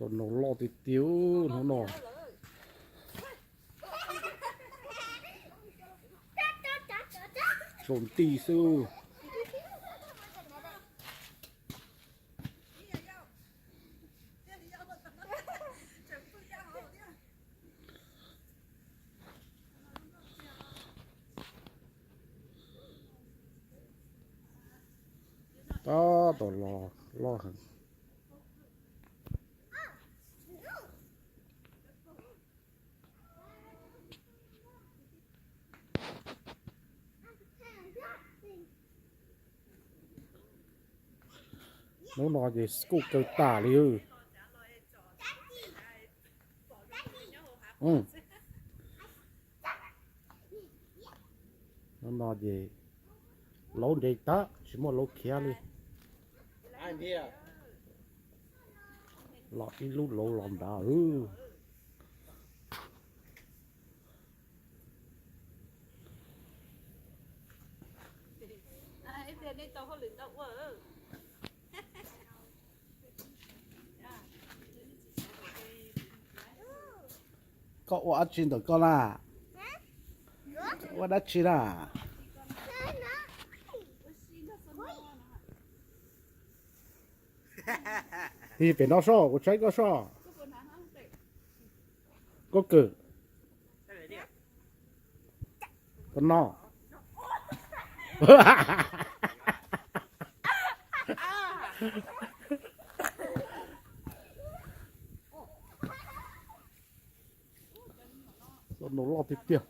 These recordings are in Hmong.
Tus no loj tiag tiag hnub no. Tsaus nti xwb. Tab tom los loj heev. Hnub no ces school kaw tas li. Hnub no ces laub ntev tag tsis muaj laub khiav li. Los ib lub laub los nrad. Koj ua dab tsi ntawm koj na? Ua dab tsi na? Tig pem no soj, kuv tsaib koj soj. Koj kawm. Koj no. Tus no loj tiag tiag.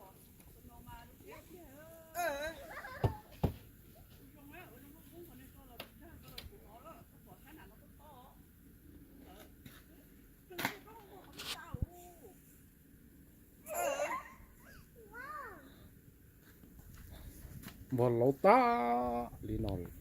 Npog laub tag li no lawm.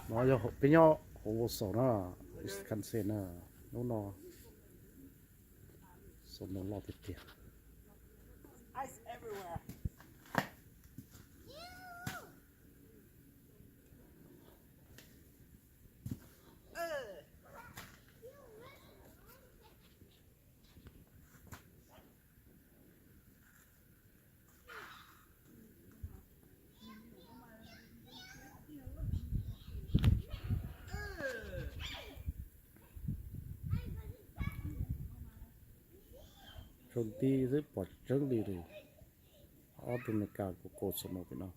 No yog peb nyob hauv Wausau na, Wisconsin na, hnub no. Tus no loj tiag tiag. Tsaus nti xwb pom tseeb li. Ob tug Meskas kuj kaus snow pem no.